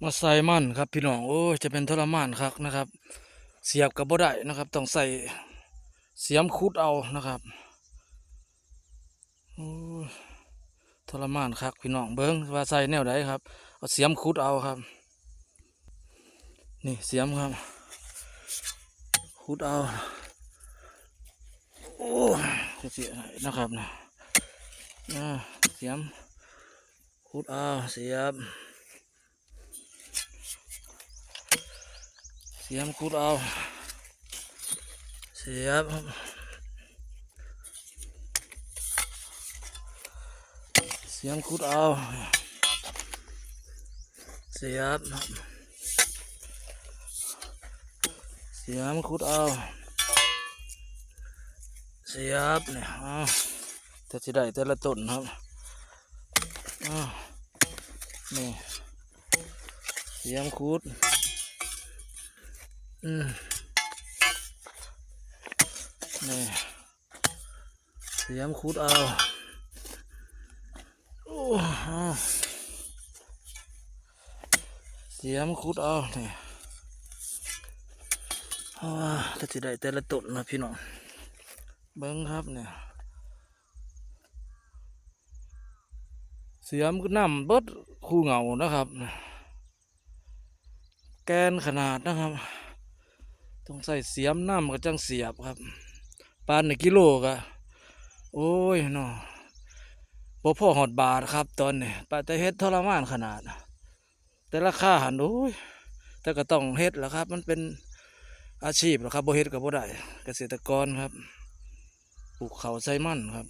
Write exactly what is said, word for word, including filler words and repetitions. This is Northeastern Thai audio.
มาใส่มันครับพี่น้อง โอ้ย จะเป็นทรมานคักนะครับ เสียบก็บ่ได้นะครับ ต้องใส่เสียมขุดเอานะครับ โอ้ย ทรมานคักพี่น้อง เบิ่งว่าใส่แนวใดครับ เอาเสียมขุดเอาครับ นี่เสียมครับ ขุดเอา โอ้ย จะเสียนะครับนะ อ่า เสียม ขุดเอา เสียบ เสียมขุดเอา เสียบครับ เสียมขุดเอา เสียบครับ เสียมขุดเอา เสียบเนี่ย เอา แต่สิได้แต่ละต้นครับ เอา นี่ เสียมขุด อืม นี่ เสียมขุดเอา โอ้ เอา เสียมขุดเอา นี่ เพราะว่าก็สิได้แต่ละต้นนะพี่น้อง เบิ่งครับเนี่ย เสียมก็นำเบิดคู่เหงานะครับ แกนขนาดนะครับ ต้องใส่เสียมนำก็จังเสียบครับ ปานนี่กิโลก็ โอ้ยเนาะ บ่พอฮอดบาทครับ ตอนนี้ ปะแต่เฮ็ดทรมานขนาด แต่ราคาหั้น โอ้ย แต่ก็ต้องเฮ็ดล่ะครับ มันเป็นอาชีพล่ะครับ บ่เฮ็ดก็บ่ได้ เกษตรกรครับ ปลูกข้าวใส่มันครับ